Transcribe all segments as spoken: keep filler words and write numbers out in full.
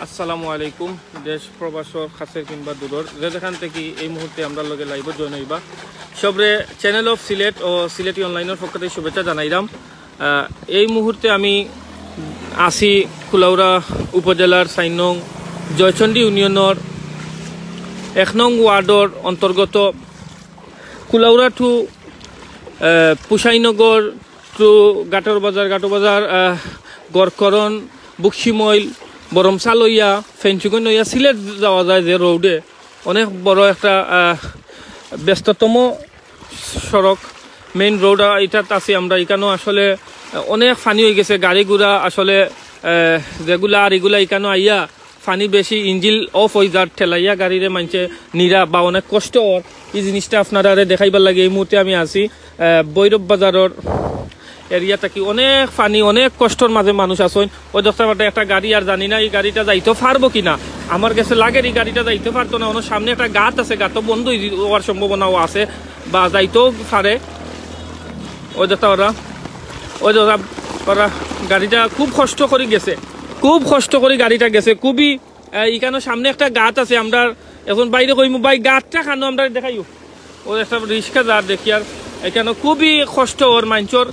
আসসালামু আলাইকুম। দেশ প্রবাসর কাছের কিংবা দূরর যে যেখান থাকি এই মুহূর্তে আমরার লগে live-ও join অইবা, সবরে Channel of Sylhet ও সিলেটি online-র পক্ষ থাকি শুভেচ্ছা জানাইরাম। আহ, এই মুহূর্তে আমি আছি কুলাউড়া উপজেলার চাইর নং জয়চণ্ডী ইউনিয়নর এক নং ওয়ার্ডর অন্তর্গত কুলাউড়া to, আহ, পুসাইনগর to ঘাটর বাজার, ঘাটর বাজার, আহ, গড়করণ, বক্সিমইল, বরমসা লইয়া, ফেঞ্চুগঞ্জ লইয়া সিলেট যাওয়া যায় যে road-এ, অনেক বড় একটা, আহ, ব্যস্ততম সড়ক, main road, আহ, ইটাত আছি আমরা। ইকানো আসলে, আহ, অনেক পানি অইগেছে, গাড়ি ঘোড়া আসলে, আহ, যেগুলা আর ইগুলা ইকানো আইয়া পানি বেশি, engine off অইযার, ঠেলাইয়া গাড়িরে মানষে নিরা বা অনেক কষ্ট অর। ই জিনিসটা আপনারারে দেখাইবার লাগি এই মুহূর্তে আমি আছি, আহ, ভৈরব বাজারর area থাকি। অনেক পানি, অনেক কষ্টর মাঝে মানুষ আছইন। ওই দেখতা পাররা একটা গাড়ি, আর জানি না ই গাড়িটা যাইতো পারবো কিনা। আমার গেছে লাগের ই গাড়িটা যাইতো পারতো না। অনো সামনে একটা গাত আছে, গাতও বন্ধ অই-, অওয়ার সম্ভাবনাও আছে বা যাইতেও পারে। ওই দেখতা পাররা, ওই দেখতা পাররা, গাড়িটা খুব কষ্ট করি গেছে, খুব কষ্ট করি গাড়িটা গেছে, খুবই আহ, ইকানো সামনে একটা গাত আছে, আমরা এখন বাইরে কইমু, ভাই, গাতটা কানো আমরা দেখাইও। ও একটা রিক্সা যার দেখি, আর ইকানো খুবই কষ্ট অর মানষর,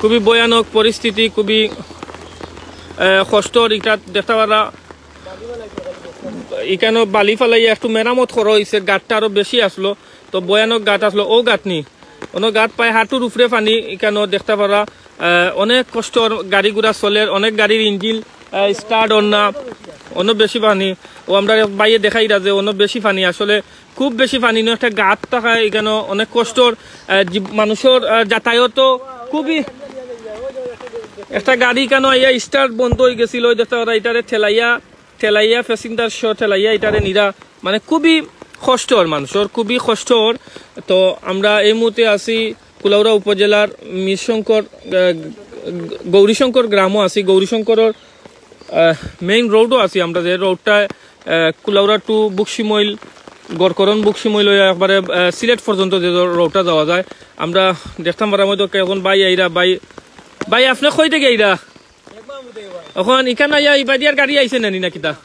খুবই ভয়ানক পরিস্থিতি, খুবই, আহ, কষ্ট অর। ইটা দেখতা পাররা, ইকানো বালি ফালাইয়া একটু মেরামত করা অইছে, গাতটা আরো বেশি আছলো, তো ভয়ানক গাত আছলো, ও গাত নি, অনো গাত প্রায় হাঁটুর উপরে পানি, ইকানো দেখতা পাররা, আহ, অনেক কষ্ট, গাড়ি ঘোড়া চলের, অনেক গাড়ির engine, আহ, start অর না, অনো বেশি পানি। ও আমরা এক ভাইয়ে দেখাইরা যে অনো বেশি পানি, আসলে খুব বেশি পানি নয়, একটা গাত থাকায় ইকানো অনেক কষ্টর, আহ, জীব-, মানুষর, আহ, যাতায়াত খুবই, একটা গাড়ি ইকানো আইয়া start বন্ধ অই গেছিল, ওই দেখতা পাররা ইটারে ঠেলাইয়া, ঠেলাইয়া passenger সহ ঠেলাইয়া ইটারে নিরা, মানে খুবই কষ্ট অর মানষর, খুবই কষ্ট অর। তো আমরা এই মুহূর্তে আছি কুলাউড়া উপজেলার মিরশঙ্কর, আহ, গৌরীশঙ্কর গ্রামও আছি, গৌরীশঙ্করর, আহ, main road-ও আছি আমরা, যে road-টায়, আহ, কুলাউড়া to বক্সিমইল, গড়করণ বক্সিমইল অইয়া একবারে, আহ, সিলেট পর্যন্ত যে road-টা যাওয়া যায়। আমরা দেখতাম পাররা মধ্যে এখন ভাই আইরা, ভাই, ভাই, আপনে কই থাকি আইরা? এখন ইকান আইয়া ইবাদিয়ার গাড়ি আইছে নানি না কিতা?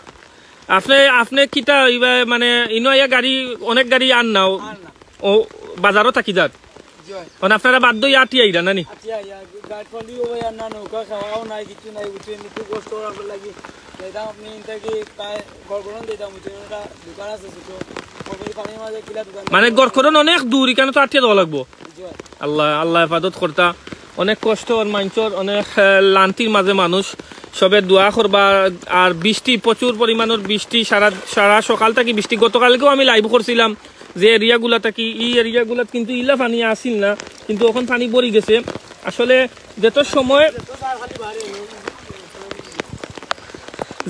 আপনে, আপনে কিতা ইবা মানে ইনো আইয়া গাড়ি, অনেক গাড়ি আর নাও? আর না। ও, বাজারও থাকি যার? জি ভাই। এখন আপনারা বাধ্য অইয়া আটি আইরা নানি? আটি আইয়া, গাড়ি ট্রলিও ভাই আর না, নৌকা খাওয়াও নাই, কিছু নাই, বুঝছেন? খুব কষ্ট করার লাগি। যাইতাম আপনি ইন থাকি প্রায় গড়গড়ন যাইতাম, বুঝছেন? একটা দোকান আছে ছোট, ওই পানির মাঝে কিলা দোকান। মানে গড়করণ অনেক দূর, ইকানো তো আটিয়া যাওয়া লাগবো। জি ভাই। আল্লাহ, আল্লাহ হেফাজত করতা। অনেক কষ্ট অর মানষর, অনেক, আহ, লান্তির মাঝে মানুষ। সবে দোয়া করবা। আর বৃষ্টি, প্রচুর পরিমাণর বৃষ্টি, সারা, সারা সকাল থাকি বৃষ্টি। গতকালকেও আমি live করছিলাম যে area গুলা থাকি, ই area গুলাত কিন্তু ইলা পানি আছিল না, কিন্তু অখন পানি ভরি গেছে। আসলে যত সময়,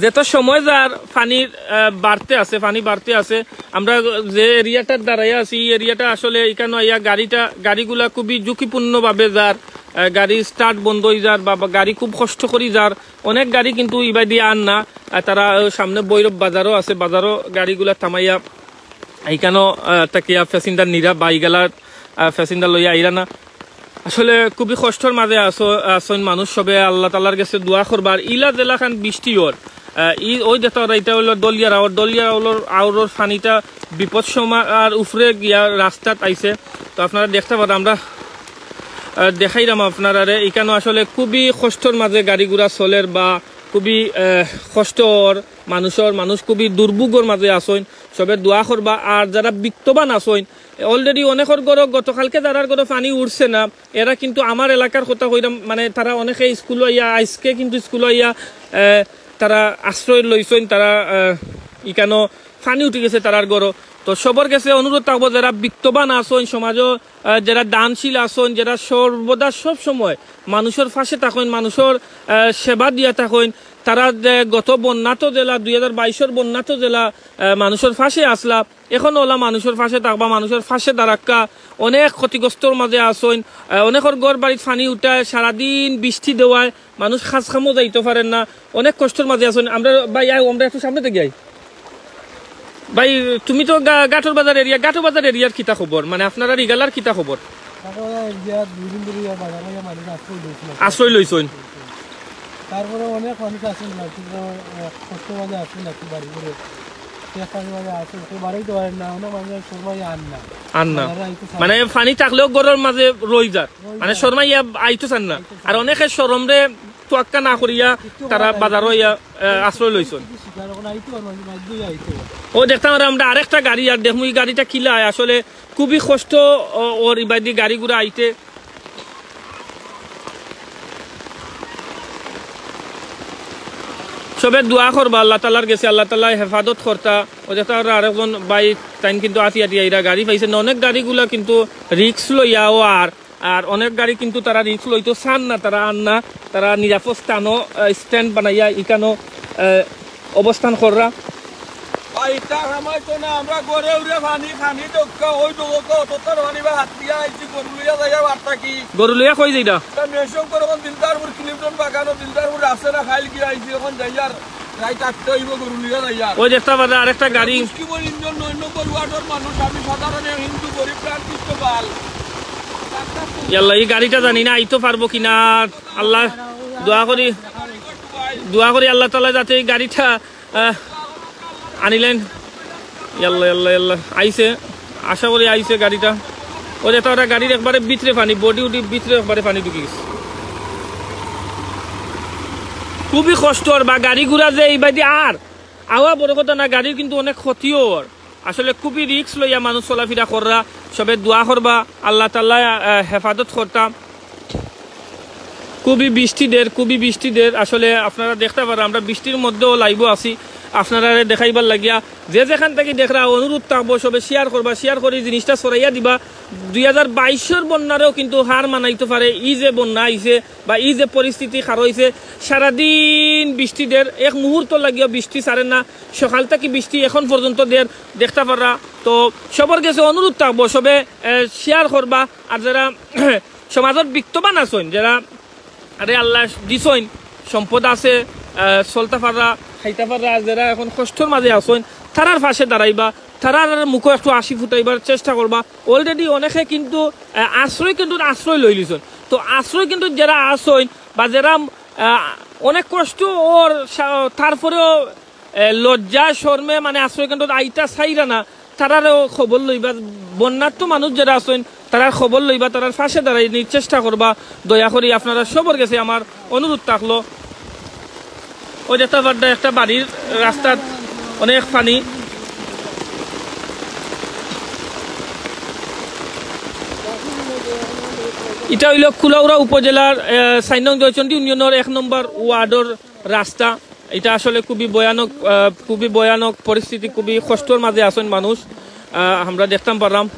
যত সময় যার পানির, আহ, বাড়তে আছে, পানি বাড়তে আছে। আমরা যে area-টার দাঁড়াইয়া আছি, এই area-টা আসলে ইকানো আইয়া গাড়িটা, গাড়িগুলা খুবই ঝুঁকিপূর্ণভাবে যার, আহ, গাড়ি start বন্ধ অই যার বা, বা গাড়ি খুব কষ্ট করি যার। অনেক গাড়ি কিন্তু ইবাদি আর না, আহ, তারা, আহ, সামনে ভৈরব বাজারও আছে, বাজারও গাড়িগুলা থামাইয়া ইকানো, আহ, থাকিয়া passenger নিরা বা ইগালার, আহ, passenger লইয়া আইরা না। আসলে খুবই কষ্টর মাঝে আছো, আছইন মানুষ সবে। আল্লাহ তাআলার গেছে দোয়া করবা। আর ইলা যেলাখান বৃষ্টি অর, আহ, ই, ওই দেখতা পাররা, ইটা অইলো দলিয়ার আওর, দলিয়ার আওরর, আওরর পানিটা বিপদ সীমার উপরে গিয়া রাস্তাত আইছে। তো আপনারা দেখতা পাররা, আমরা, আহ, দেখাইরাম আপনারারে। ইকানো আসলে খুবই কষ্টর মাঝে গাড়ি ঘোড়া চলের বা খুবই, আহ, কষ্ট অর মানষর, মানুষ খুবই দুর্ভোগর মাঝে আছইন। সবে দোয়া করবা। আর যারা বিত্তবান আছইন, already অনেকর ঘরো, গতকালকে যারার ঘরো পানি উঠছে না, এরা কিন্তু আমার এলাকার কথা কইরাম, মানে তারা অনেকে স্কুলো আইয়া, আইজকে কিন্তু স্কুলো আইয়া, আহ, তারা আশ্রয় লইছইন, তারা, আহ, ইকানো পানি উঠি গেছে তারার ঘরো। তো সবর গেছে অনুরোধ থাকবো, যারা বিত্তবান আছইন সমাজো, আহ, যারা দানশীল আছইন, যারা সর্বদা সব সময় মানষর পাশে থাকইন, মানষর, আহ, সেবা দিয়া থাকইন, তারা যে গত বন্যাত যেলা, দুই হাজার বাইশর বন্যাত যেলা, আহ, মানষর পাশে আছলা, এখন ওলা মানষর পাশে থাকবা, মানষর পাশে দাঁড়াক্কা। অনেক ক্ষতিগ্রস্তর মাঝে আছইন, আহ, অনেকর ঘর বাড়িত পানি উঠায়, সারাদিন বৃষ্টি দেওয়ায় মানুষ কাজ কামও যাইতো পারের না, অনেক কষ্টর মাঝে আছইন। আমরা ভাই, আয়, আমরা একটু সামনে থাকি আই। ভাই, তুমি তো গা-, ঘাটর বাজার area, ঘাটর বাজার area-র কিতা খবর? মানে আপনারার ইগালার কিতা খবর? ঘাটর বাজার area দুই দিন ধরি ইয়া বাজার ইয়া মানুষ আশ্রয় লইছিল। আশ্রয় লইছইন। তারপরে অনেক মানুষ আছেন, যারা কষ্ট বাজে আছেন আর কি, বাড়ি করে। শেষ বাজে আছেন, কেউ বাড়াইতে পারেন না, অনেক মানুষ সময় আর না। আর না। তারা একটু মানে, পানি থাকলেও ঘরর মাঝে রই যার। মানে, শরমাইয়া আইতো চান না। আর অনেকে শরমরে তোয়াক্কা না করিয়া তারা বাজারো ইয়া, আহ, আশ্রয় লইছইন। শিকার, এখন আইতো আর মাঝে মাঝে আইতো। ও দেখতাম আর আমরা আরেকটা গাড়ি আর দেখমু, ই গাড়িটা কিলা আয় আসলে। খুবই কষ্ট ও-, ওর ইবাদি গাড়ি ঘোড়া আইতে। সবে দোয়া করবা আল্লাহ তাআলার গেছে, আল্লাহ তাআলায় হেফাজত করতা। ও দেখতা আর আরেকজন ভাই, তাইন কিন্তু আতি আতি আইরা গাড়ি পাইছে না, অনেক গাড়িগুলা কিন্তু রিস্ক লইয়াও আর, আর অনেক গাড়ি কিন্তু তারা রিস্ক লইতো চান না, তারা আর না, তারা নিরাপদ স্থানও, আহ, স্ট্যান্ড বানাইয়া ইকানো, আহ, অবস্থান কররা। ভাই, ইটা হামাইতো না, আমরা ঘরে উড়ে পানি, পানি ঢোকা, ওই ঢোকা, অত তার পানি বা হাত দিয়া আইছি, গরু লইয়া যাইয়া বার্তা কি? গরু লইয়া কই যাইরা? তা মেশম করে এখন দিলদারপুর, ক্লিফটন বাগানো, দিলদারপুর আছে না, খাইল গিয়া আইছি, এখন যাইয়ার রাইত আটটা অইব, গরু লইয়া যাইয়ার। ওই দেখতা পাররা আরেকটা গাড়ি। মুশকিবর ইঞ্জিন নয় নম্বর ওয়ার্ডর মানুষ, আমি সাধারণ এক হিন্দু গরিব প্রান্তিক তো বাল। ইয়াল্লা, এই গাড়িটা জানি না আইতো পারবো কিনা। আল্লাহ, দোয়া করি, দোয়া করি আল্লাহ তাআলা যাতে এই গাড়িটা আহ, আনিলেন। ইয়াল্লা, ইয়াল্লা, ইয়াল্লা। আইছে, আশা করি আইছে গাড়িটা। ওই যে তারা গাড়ির একবারে ভিতরে পানি, বডি উডি ভিতরে একবারে পানি ঢুকি গেছে। খুবই কষ্ট আর বা গাড়ি ঘোড়া যে এই বাদি আর আওয়া বড় কথা না, গাড়ির কিন্তু অনেক ক্ষতিও আর। আসলে খুবই রিস্ক লইয়া মানুষ চলাফেরা কররা, সবে দোয়া করবা, আল্লাহ তাআলা, আহ, হেফাজত করতা। খুবই বৃষ্টি দের, খুবই বৃষ্টি দের। আসলে আপনারা দেখতা পাররা, আমরা বৃষ্টির মধ্যেও লাইভও আছি, আপনারারে দেখাইবার লাগিয়া। যে যেখান থাকি দেখরা, অনুরোধ থাকবো, সবে শেয়ার করবা, শেয়ার করি জিনিসটা ছড়াইয়া দিবা। দুই হাজার বাইশর বন্যারেও কিন্তু হার মানাইতো পারে। ই যে বন্যা আইছে বা ই যে পরিস্থিতি খার অইছে, সারাদিন বৃষ্টি দের, এক মুহূর্ত লাগিয়া বৃষ্টি ছাড়ে না। সকাল থাকি বৃষ্টি এখন পর্যন্ত দের, দেখতা পাররা। তো সবর গেছে অনুরোধ থাকবো, সবে, এ, শেয়ার করবা। আর যারা সমাজর বিত্তবান আছইন, যারা আরে আল্লাহ দিছইন, সম্পদ আছে, আহ, চলতা পাররা, খাইতা পাররা, আর যারা এখন কষ্টর মাঝে আছইন, তারার পাশে দাঁড়াইবা, তারার মুখো একটু হাসি ফুটাইবার চেষ্টা করবা। Already অনেকে কিন্তু, আহ, আশ্রয় কেন্দ্রর আশ্রয় লইলিছইন। তো আশ্রয় কেন্দ্রর যারা আছইন বা যারা, আহ, অনেক কষ্ট ওর সা-, তারপরেও এ, লজ্জা শরমে মানে আশ্রয় কেন্দ্রত আইতা চাইরা না, তারারও খবর লইবা। বন্যার্ত মানুষ যারা আছইন, তারার খবর লইবা, তারার পাশে দাঁড়াইনি চেষ্টা করবা। দয়া করি আপনারা সবর গেছে আমার অনুরোধ থাকলো। ওই দেখতা পাররা একটা বাড়ির রাস্তাত অনেক পানি। ইটা অইলো কুলাউড়া উপজেলার, এ, চাইর নং জয়চন্ডী ইউনিয়নর এক নম্বর ওয়ার্ডর রাস্তা। ইটা আসলে খুবই ভয়ানক, আহ, খুবই ভয়ানক পরিস্থিতি, খুবই কষ্টর মাঝে আছইন মানুষ। আহ, আমরা দেখতাম পারলাম।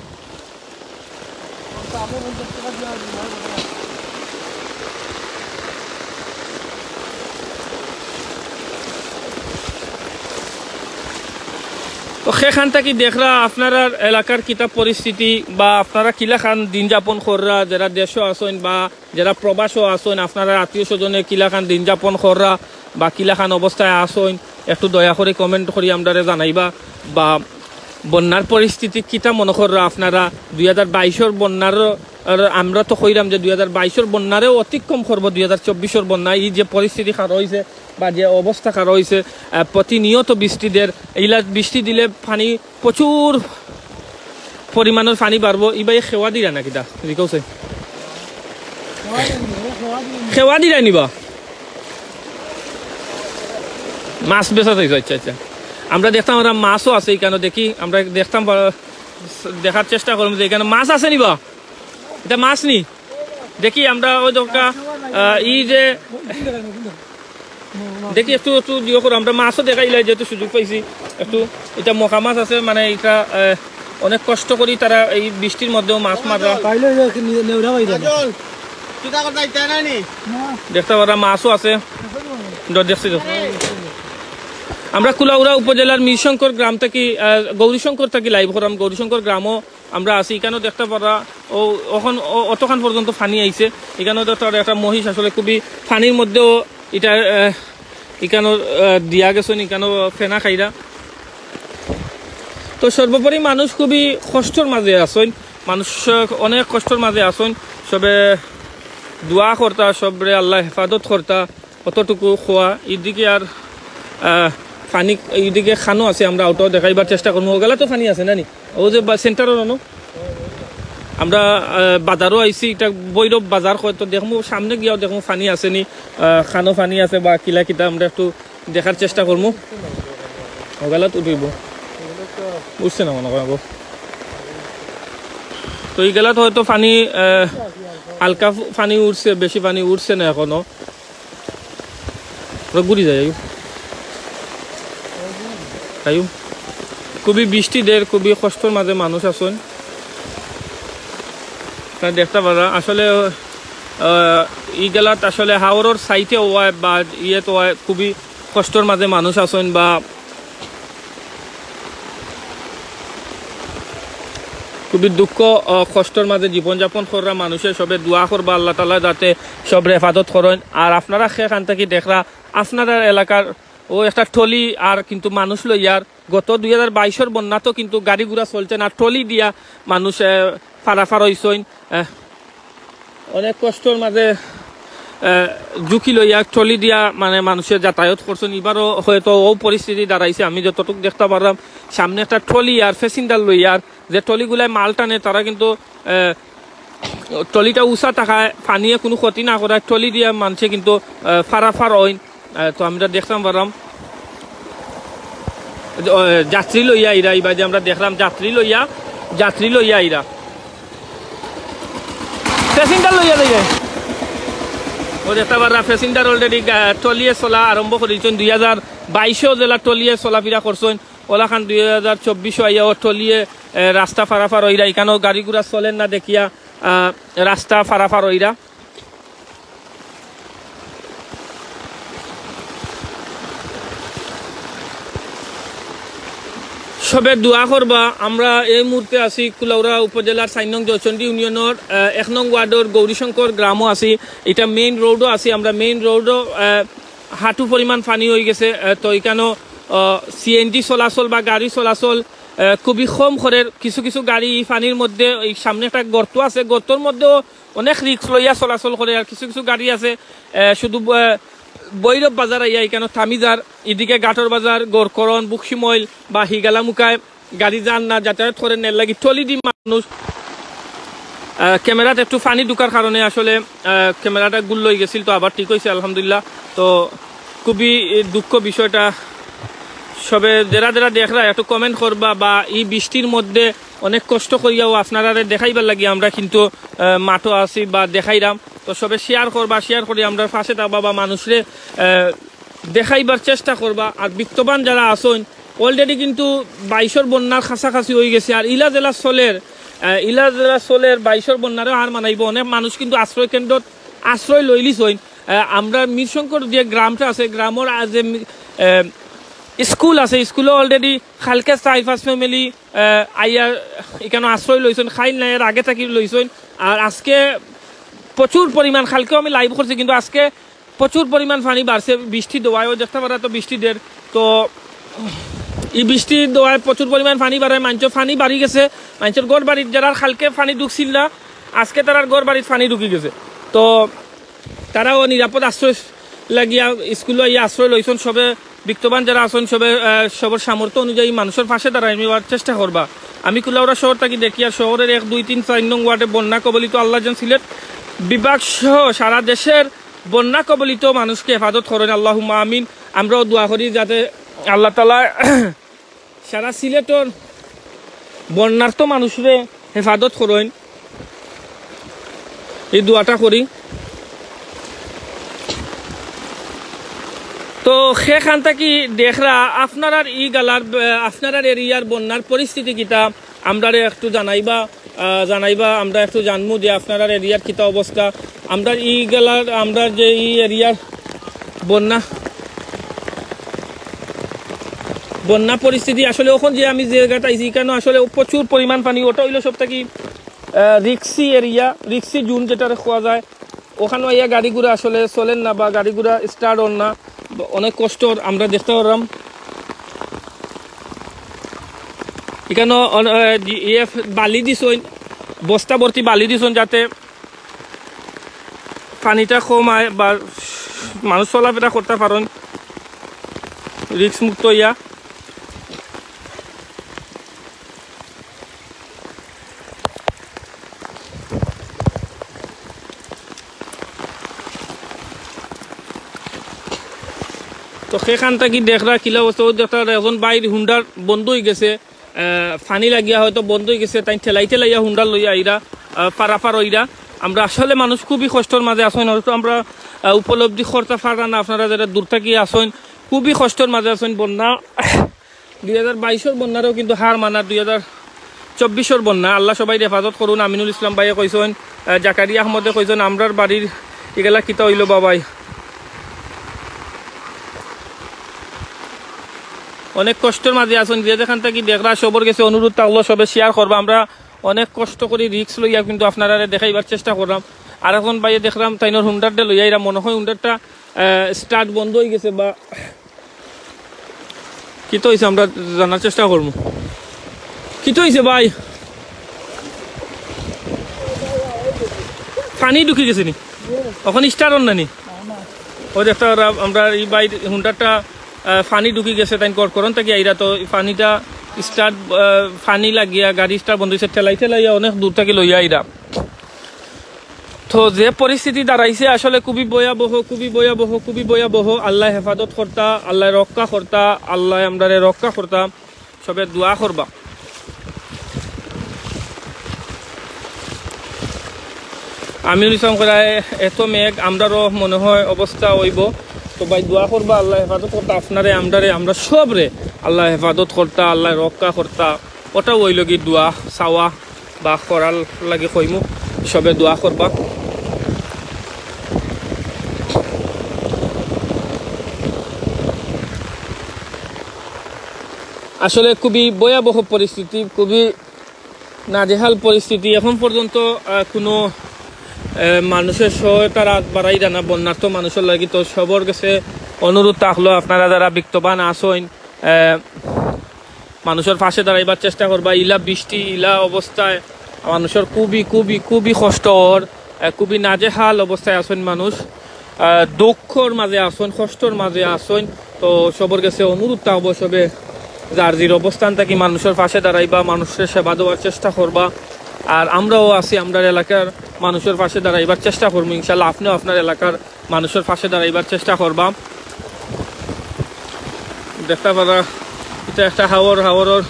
তো সেখান থাকি দেখরা আপনারার এলাকার কিতা পরিস্থিতি বা আপনারা কিলাখান দিন যাপন কররা, যারা দেশো আছইন বা যারা প্রবাসো আছইন, আপনারার আত্মীয় স্বজনে কিলাখান দিন যাপন কররা বা কিলাখান অবস্থায় আছইন, একটু দয়া করি comment করি আমরারে জানাইবা। বা বন্যার পরিস্থিতি কিতা মনো কররা আপনারা? দুই হাজার বাইশর বন্যার, আর আমরা তো কইরাম যে দুই হাজার বাইশর বন্যারেও অতিক্রম করবো দুই হাজার চব্বিশর বন্যা। ই যে পরিস্থিতি খারাপ অইছে বা যে অবস্থা খারাপ অইছে, আহ, প্রতিনিয়ত বৃষ্টি দের, ইলা বৃষ্টি দিলে পানি প্রচুর পরিমাণর পানি বাড়বো। ইবায় খেওয়া দিরা না কিতা? জি কওছে। খেওয়া দিরা নিবা? মাছ বেচা চাইছো? আচ্ছা, আচ্ছা। আমরা দেখতাম, আমরা মাছও আছে এখানে, দেখি, আমরা দেখতাম, বা-, দেখার চেষ্টা করমু যে এখানে মাছ আছে নিবা? ইটা মাছ নি? দেখি আমরা ওই দরকার, আহ, ই যে দেখি একটু, একটু ইয়ে করো, আমরা মাছও দেখাইলাই যেহেতু সুযোগ পাইছি একটু। ইটা মকা মাছ আছে, মানে ইটা, আহ, অনেক কষ্ট করি তারা এই বৃষ্টির মধ্যেও মাছ মাররা। পাইলে ওই যে নে-, নেউরা পাইলে। কাজল, তুই তাকে যাইতে না নি? দেখতা পাররা মাছও আছে। দ-, দেখছি, দেখছি। আমরা কুলাউড়া উপজেলার মিরশঙ্কর গ্রাম থাকি, আহ, গৌরীশঙ্কর থাকি live করাম। গৌরীশঙ্কর গ্রামও আমরা আছি, ইখানো দেখতা পাররা, ও, অখন, ও, অতখান পর্যন্ত পানি আইছে। ইখানো দেখতা পাররা একটা মহিষ আসলে খুবই পানির মধ্যেও ইটা, আহ, ইখানো, আহ, দিয়া গেছইন, ইখানো ফেনা খাইরা। তো সর্বোপরি মানুষ খুবই কষ্টর মাঝে আছইন, মানুষ, আহ, অনেক কষ্টর মাঝে আছইন। সবে দোয়া করতা, সবরে আল্লায় হেফাজত করতা। কতটুকু খোয়া, এদিকে আর, আহ, পানি, এদিকে খানো আছে, আমরা ওটাও দেখাইবার চেষ্টা করমু। ওগুলা তো পানি আছে না নি? ও যে বা-, সেন্টারর অনো। আমরা, আহ, বাজারও আইছি, এটা ভৈরব বাজার কয়, তো দেখমু সামনে গিয়াও দেখমু পানি আছে নি, আহ, খানো পানি আছে বা কিলা কিতা, আমরা একটু দেখার চেষ্টা করমু। ওগুলা তো উঠবো। উঠছে না মনে হয় গো। তো এইগুলা তো হয়তো পানি, আহ, হালকা ফু-, পানি উঠছে, বেশি পানি উঠছে না এখনো। আমরা ঘুরি যাই, আইও। আইও। খুবই বৃষ্টি দের, খুবই কষ্টর মাঝে মানুষ আছইন। আপনারা দেখতা পারা, আসলে, আহ, ই গেলাত আসলে হাওরর সাইডে ওয়ায় বা ইয়ে তো ওয়ায়, খুবই কষ্টর মাঝে মানুষ আছইন বা খুবই দুঃখ, আহ, কষ্টর মাঝে জীবনযাপন কররা মানুষে সবে দোয়া করবা আল্লাহ তাআলা যাতে সবরে হেফাজত করইন। আর আপনারা যেখান থাকি দেখরা, আপনারার এলাকার ও একটা ট্রলি আর কিন্তু মানুষ লইয়ার গত দুই হাজার বাইশর বন্যা তো কিন্তু গাড়ি ঘোড়া চলছে না, ট্রলি দিয়া মানুষ, আহ, ফারাফার হইছইন। আহ, অনেক কষ্টর মাঝে, আহ, ঝুঁকি লইয়া ট্রলি দিয়া মানে মানুষে যাতায়াত করছইন। এবারও হয়তো ও পরিস্থিতি দাঁড়াইছে, আমি যতটুকু দেখতা পারলাম সামনে একটা ট্রলি আর প্যাসেঞ্জার লইয়া, আর যে ট্রলিগুলায় মাল টানে তারা কিন্তু, আহ, ট্রলিটা উঁচা থাকায় পানিয়ে কোনো ক্ষতি না করায় ট্রলি দিয়া মানুষে কিন্তু, আহ, ফারাফার হইন। আহ, তো আমরা দেখতাম পারলাম, আহ, যাত্রী লইয়া আইরা, ইবাদে আমরা দেখলাম যাত্রী লইয়া, যাত্রী লইয়া আইরা। প্যাসেঞ্জার লইয়া লইয়া। ও দেখতা পাররা প্যাসেঞ্জার already গা-, ট্রলিয়ে চলা আরম্ভ করিছইন। দুই হাজার বাইশও যেলা ট্রলিয়ে চলাফিরা করছইন, ওলাখান দুই হাজার চব্বিশও আইয়া ও ট্রলিয়ে, এ, রাস্তা ফারাফার হইরা। এখানেও গাড়ি ঘোড়া চলের না দেখিয়া, আহ, রাস্তা ফারাফার হইরা। সবে দোয়া করবা। আমরা এই মুহূর্তে আছি কুলাউড়া উপজেলার চার নং জয়চন্ডী ইউনিয়নর, আহ, এক নং ওয়ার্ডর গৌরীশঙ্কর গ্রামও আছি। এটা মেইন রোডও আছি, আমরা মেইন রোডও, আহ, হাঁটু পরিমাণ পানি হয়ে গেছে। আহ, তো এখানেও, আহ, সিএনজি চলাচল বা গাড়ি চলাচল, আহ, খুবই কম করের। কিছু কিছু গাড়ি এই পানির মধ্যে, এই সামনে একটা গর্ত আছে, গর্তর মধ্যেও অনেক রিস্ক লইয়া চলাচল করে। আর কিছু কিছু গাড়ি আছে, আহ, শুধু, আহ, ভৈরব বাজার আইয়া এখানে থামি যার, এদিকে ঘাটর বাজার, গড়করণ, বক্সিমইল বা হিগালা মুখায় গাড়ি যার না, যাতায়াত করের না, এর লাগি ট্রলি দি মানুষ। আহ, ক্যামেরাত একটু পানি ঢুকার কারণে আসলে, আহ, ক্যামেরাটা গুল লই গেছিল, তো আবার ঠিক হইছে আলহামদুলিল্লাহ। তো খুবই দুঃখ বিষয়টা। সবে যেরা যেরা দেখরা একটু কমেন্ট করবা, বা এই বৃষ্টির মধ্যে অনেক কষ্ট করিয়াও আপনারারে দেখাইবার লাগি আমরা কিন্তু, আহ, মাঠো আছি বা দেখাইরাম। তো সবে শেয়ার করবা, শেয়ার করি আমরার পাশে থাকবা বা মানুষরে, আহ, দেখাইবার চেষ্টা করবা। আর বিত্তবান যারা আছইন, already কিন্তু বাইশর বন্যার কাছাকাছি হয়ে গেছে। আর ইলা যেলা চলের, আহ, ইলা যেলা চলের বাইশর বন্যারে আর মানাইব। অনেক মানুষ কিন্তু আশ্রয় কেন্দ্রত আশ্রয় লইলিছইন। আহ, আমরা মিরশঙ্কর যে গ্রামটা আছে, গ্রামর আ-, যে মি-, আহ, স্কুল আছে, স্কুলে already কালকে চার পাঁচ ফ্যামিলি, আহ, আইয়া এখানে আশ্রয় লইছইন, খাইল নাই, এর আগে থাকি লইছইন। আর আজকে প্রচুর পরিমাণ, কালকেও আমি লাইভ করছি, কিন্তু আজকে প্রচুর পরিমাণ পানি বাড়ছে বৃষ্টি দেওয়ায়। ও দেখতা পারা তো বৃষ্টি দের, তো এই বৃষ্টি দেওয়ায় প্রচুর পরিমাণ পানি বাড়ায়, মানুষের পানি বাড়ি গেছে, মানুষের ঘর বাড়িত যারা কালকে পানি ঢুকছিল না, আজকে তারার ঘর বাড়িত পানি ঢুকি গেছে। তো তারাও নিরাপদ আশ্রয় লাগিয়া স্কুলে আইয়া আশ্রয় লইছইন। সবে বিত্তবান যারা আছইন, সবে, আহ, সবর সামর্থ্য অনুযায়ী মানুষের পাশে দাঁড়াইবার চেষ্টা করবা। আমি কুলাউড়া শহর থাকি দেখি, আর শহরের এক, দুই, তিন, চার নং ওয়ার্ডে বন্যা কবলিত আল্লাহ যেন সিলেট বিভাগ সহ সারা দেশের বন্যা কবলিত মানুষকে হেফাজত করইন, আল্লাহুম্মা আমিন। আমরাও দোয়া করি যাতে আল্লাহ তাআলা সারা সিলেটর বন্যার্ত মানুষরে হেফাজত করইন, এই দোয়াটা করি। তো সেখান থাকি দেখরা আপনারার ই গালার, আহ, আপনারার এরিয়ার বন্যার পরিস্থিতি কিতা, আমরারে একটু জানাইবা, আহ, জানাইবা, আমরা একটু জানমু যে আপনারার এরিয়ার কিতা অবস্থা। আমরা ই গালার, আমরা যে ই এরিয়ার বন্যা, বন্যা পরিস্থিতি আসলে এখন যে আমি যে জায়গাটা আইছি, এখানে আসলে প্রচুর পরিমাণ পানি। ওটা হইলো সব থাকি, আহ, রিক্সি এরিয়া, রিক্সি জোন যেটারে কওয়া যায়। ওখানে আইয়া গাড়ি ঘোড়া আসলে চলের না বা গাড়ি ঘোড়া স্টার্ট অর না, অনেক কষ্ট অর। আমরা দেখতা পারলাম এখানে অন-, আহ, ডি-, ইয়ে বালি দিছইন, বস্তা ভর্তি বালি দিছইন যাতে পানিটা কমায় বা মানুষ চলাফেরা করতা পারইন রিস্ক মুক্ত অইয়া। তো সেখান থাকি দেখরা কিলা অবস্থা, ওই দেখরা একজন ভাইর হুন্ডার বন্ধ অই গেছে, আহ, পানি লাগিয়া হয়তো বন্ধ অই গেছে, তাইন ঠেলাই ঠেলাইয়া হুন্ডা লইয়া আইরা, আহ, পারাপার অইরা। আমরা আসলে মানুষ খুবই কষ্টর মাঝে আছইন, হয়তো আমরা, আহ, উপলব্ধি করতা পাররা না। আপনারা যারা দূর থাকি আছইন, খুবই কষ্টর মাঝে আছইন। বন্যা দুই হাজার বাইশর বন্যারেও কিন্তু হার মানা, দুই হাজার চব্বিশর বন্যা। আল্লাহ সবাইর হেফাজত করুন। আমিনুল ইসলাম ভাইয়ে কইছইন, আহ, জাকারিয়া আহমদে কইছইন, আমরার বাড়ির ইগালা কিতা অইলো বাবাই। অনেক কষ্টর মাঝে আছইন, যে যেখান থাকি দেখরা সবর গেছে অনুরোধ থাকলো সবে শেয়ার করবা। আমরা অনেক কষ্ট করি রিস্ক লইয়া কিন্তু আপনারারে দেখাইবার চেষ্টা করলাম। আর এখন ভাইয়ে দেখলাম তাইনর হুন্ডারটা লইয়া আইরা, মনে হয় হুন্ডারটা, আহ, স্টার্ট বন্ধ অই গেছে বা কিতা অইছে আমরা জানার চেষ্টা করমু। কিতা অইছে ভাই? পানি ঢুকি গেছে নি? অখন স্টার্ট অর না নি? ওই দেখতা পাররা আমরা ই ভাইর হুন্ডারটা, আহ, পানি ঢুকি গেছে, তাইন করকরন থাকি আইরা তো পানিটা স্টার্ট, আহ, পানি লাগিয়া গাড়ি স্টার্ট বন্ধ অইছে, ঠেলাই ঠেলাইয়া অনেক দূর থাকি লইয়া আইরা। তো যে পরিস্থিতি দাঁড়াইছে আসলে খুবই ভয়াবহ, খুবই ভয়াবহ, খুবই ভয়াবহ। আল্লায় হেফাজত করতা, আল্লায় রক্ষা করতা, আল্লায় আমরারে রক্ষা করতা। সবে দোয়া করবা। আমিনুল ইসলাম কইরা, এত মেঘ, আমরারও মনে হয় অবস্থা অইবো। তো ভাই দোয়া করবা, আল্লায় হেফাজত করতা আপনারে, আমরারে, আমরা সবরে আল্লায় হেফাজত করতা, আল্লায় রক্ষা করতা। ওটাও অইলো গি দোয়া চাওয়া বা করার লাগি কইমু, সবে দোয়া করবা। আসলে খুবই ভয়াবহ পরিস্থিতি, খুবই নাজেহাল পরিস্থিতি। এখন পর্যন্ত, আহ, কোনো, আহ, মানুষের সহায়তার হাত বাড়াইরা না বন্যার্ত মানুষর লাগি। তো সবর গেছে অনুরোধ থাকলো, আপনারা যারা বিত্তবান আছইন, আহ, মানুষর পাশে দাঁড়াইবার চেষ্টা করবা। ইলা বৃষ্টি, ইলা অবস্থায় মানুষর খুবই, খুবই, খুবই কষ্ট অর, আহ, খুবই নাজেহাল অবস্থায় আছইন মানুষ, আহ, দুঃখর মাঝে আছইন, কষ্টর মাঝে আছইন। তো সবর গেছে অনুরোধ থাকবো, সবে যার জির অবস্থান থাকি মানুষর পাশে দাঁড়াইবা, মানুষরে সেবা দেওয়ার চেষ্টা করবা। আর আমরাও আছি, আমরার এলাকার মানুষর পাশে দাঁড়াইবার চেষ্টা করমু ইনশাল্লাহ। আপনেও আপনার এলাকার মানুষর পাশে দাঁড়াইবার চেষ্টা করবা। দেখতা পাররা, ইটা একটা হাওর, হাওরর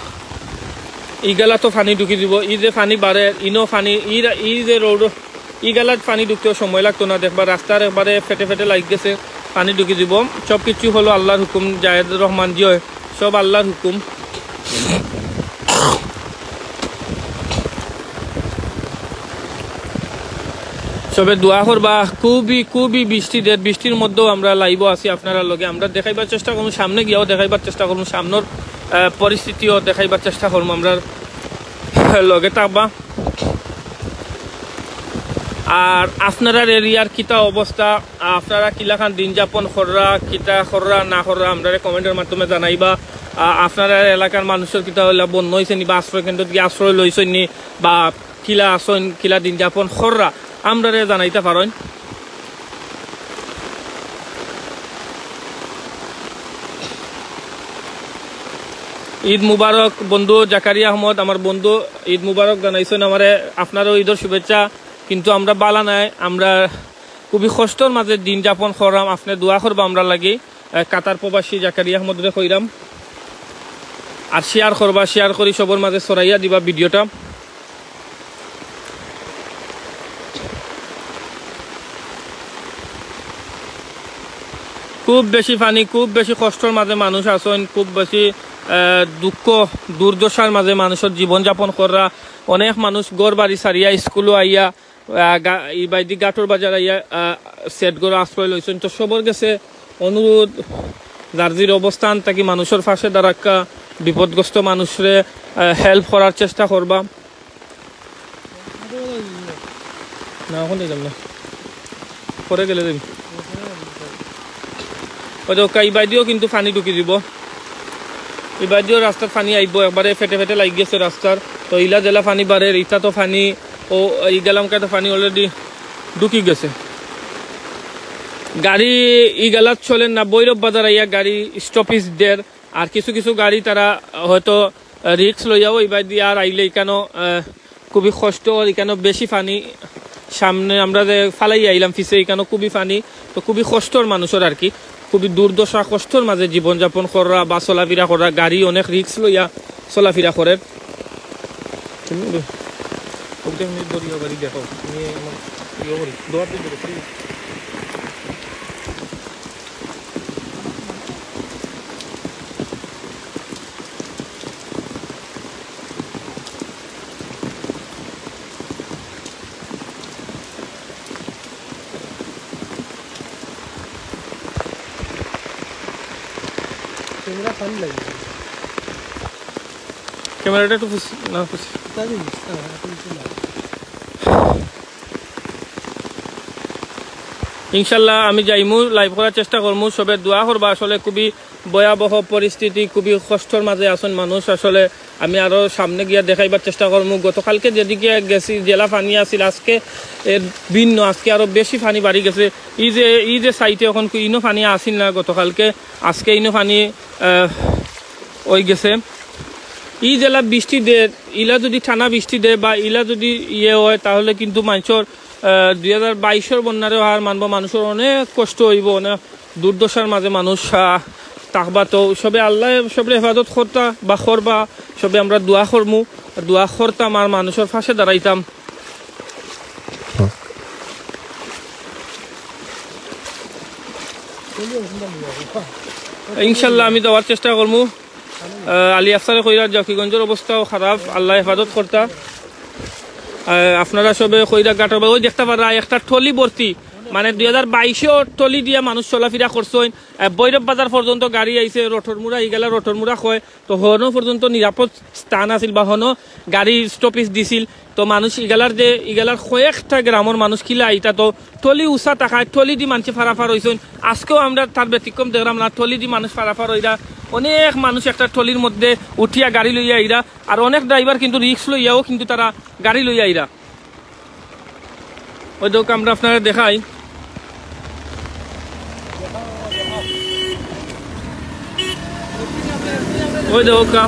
ইগালা তো পানি ঢুকি দিব। ই যে পানি বাড়ে, ইনো পানি, ই রা-, ই যে রোড, ইগালাত পানি ঢুকতেও সময় লাগতো না। দেখবা রাস্তার একবারে ফেটে ফেটে লাগি গেছে, পানি ঢুকি দিব। সব কিছু হলো আল্লাহর হুকুম, জায়েদ রহমান জি হয়, সব আল্লাহর হুকুম। সবে দোয়া করবা। খুবই, খুবই বৃষ্টি দের, বৃষ্টির মধ্যেও আমরা লাইভও আছি আপনারার লগে। আমরা দেখাইবার চেষ্টা করমু, সামনে গিয়াও দেখাইবার চেষ্টা করমু সামনের, আহ, পরিস্থিতিও দেখাইবার চেষ্টা করমু। আমরার লগে থাকবা। আর আপনারার এরিয়ার কিতা অবস্থা, আপনারা কিলাখান দিন যাপন কররা, কিতা কররা না কররা, আমরারে কমেন্টের মাধ্যমে জানাইবা। আ-, আপনারার এলাকার মানুষর কিতা অইলা, বন্যা অইছে নি বা আশ্রয় কেন্দ্র থাকি আশ্রয় লইছইন নি বা কিলা আছইন, কিলা দিন যাপন কররা, আমরারে জানাইতা পারইন। ঈদ মুবারক বন্ধু জাকারিয়া আহমদ, আমার বন্ধু, ঈদ মুবারক জানাইছইন আমারে, আপনারও ঈদর শুভেচ্ছা। কিন্তু আমরা বালা নাই, আমরা খুবই কষ্টর মাঝে দিন যাপন কররাম। আপনে দোয়া করবা আমরার লাগি। আহ, কাতার প্রবাসী জাকারিয়া আহমদরে কইরাম। আর শেয়ার করবা, শেয়ার করি সবর মাঝে ছড়াইয়া দিবা ভিডিওটা। খুব বেশি পানি, খুব বেশি কষ্টর মাঝে মানুষ আছইন, খুব বেশি, আহ, দুঃখ দুর্দশার মাঝে মানুষর জীবন যাপন কররা। অনেক মানুষ ঘর বাড়ি ছাড়িয়া স্কুলও আইয়া, আহ, গা-, ই বাইদি ঘাটর বাজার আইয়া, আহ, সেট ঘরো আশ্রয় লইছইন। তো সবর গেছে অনুরোধ, যার জির অবস্থান থাকি মানুষর পাশে দাঁড়াক্কা, বিপদগ্রস্ত মানুষরে, আহ, হেল্প করার চেষ্টা করবা। না, অখন যাইতাম না, পরে গেলে যাইমু। ওই তো, কা-, ইবাদিও কিন্তু পানি ঢুকি দিব, ইবাদিও রাস্তাত পানি আইব, একবারে ফেটে ফেটে লাগি গেছে রাস্তার। তো ইলা জেলা পানি বাড়ের, ইটা তো পানি, ও ইগালামকা তো পানি already ঢুকি গেছে। গাড়ি ইগালাত চলের না, ভৈরব বাজার আইয়া গাড়ি স্টপেজ দের। আর কিছু কিছু গাড়ি তারা হয়তো রিস্ক লইয়াও ইবাদি আর আইলে ইকানো, আহ, খুবই কষ্ট, আর ইকানো বেশি পানি। সামনে আমরা যে ফালাইয়া আইলাম পিছে, ইকানো খুবই পানি। তো খুবই কষ্টর মানুষর আর কি, খুবই দুর্দশা কষ্টর মাঝে জীবনযাপন করা বা চলাফেরা করা, গাড়ি অনেক রিস্ক লইয়া চলাফেরা করের। তুমি ওটা এমনি দরিয়া বাড়ি দেখো, তুমি আমার ইয়ে করি, দোয়ার দিকে দেখো। ক্যামেরা পানি লাগে। ক্যামেরাটা একটু খুশ-, না খুশ। তাই দিস, হ্যাঁ, এখন একটু লাগে। ইনশাল্লাহ আমি যাইমু, লাইভ করার চেষ্টা করমু। সবে দোয়া করবা। আসলে খুবই ভয়াবহ পরিস্থিতি, খুবই কষ্টর মাঝে আছইন মানুষ। আসলে আমি আরো সামনে গিয়া দেখাইবার চেষ্টা করমু। গতকালকে যেদিকে গেছি, যেলা পানি আছিল, আজকে এর ভিন্ন, আজকে আরো বেশি পানি বাড়ি গেছে। এই যে, এই যে সাইডে এখন ইনো পানি আছিল না গতকালকে, আজকে ইনো পানি, আহ, ওই গেছে। ই যেলা বৃষ্টি দে, ইলা যদি টানা বৃষ্টি দে বা ইলা যদি ইয়ে হয়, তাহলে কিন্তু মানুষর, আহ, দুই হাজার বাইশর বন্যারে হার মানবো, মানুষর অনেক কষ্ট হইব, অনেক দুর্দশার মাঝে মানুষ, আহ, থাকবা। তো সবে আল্লাহ সবরে হেফাজত করতা বা করবা, সবে আমরা দোয়া করমু, দোয়া করতাম আর মানুষর পাশে দাঁড়াইতাম। ইনশাল্লাহ আমি দেওয়ার চেষ্টা করমু। আহ, আলী আফসারে কইরা জকিগঞ্জর অবস্থাও খারাপ, আল্লাহ হেফাজত করতা। আহ, আপনারা সবে কইরা ঘাটর বা-, ওই দেখতা পাররা একটা টলি ভর্তি, মানে দুই হাজার বাইশও টলি দিয়া মানুষ চলাফেরা করছইন। আহ, ভৈরব বাজার পর্যন্ত গাড়ি আইছে, রোটর মুড়া, ইগালা রোটর মুড়া কয়, তো হনো পর্যন্ত নিরাপদ স্থান আছিল বা হনো গাড়ি স্টপেজ দিছিল। তো মানুষ ইগালার যে, ইগালার কয়েকটা গ্রামর মানুষ কিলা ইটা তো টলি উষা থাকায় টলি দি মানুষে ফারাফার হইছইন। আজকেও আমরা তার ব্যতিক্রম দেখলাম না, টলি দি মানুষ ফারাফার হইরা, অনেক মানুষ একটা টলির মধ্যে উঠিয়া গাড়ি লইয়া আইরা, আর অনেক ড্রাইভার কিন্তু রিস্ক লইয়াও কিন্তু তারা গাড়ি লইয়া আইরা। ওই দেখো, আমরা আপনারা দেখাই, ওই দেখো কা,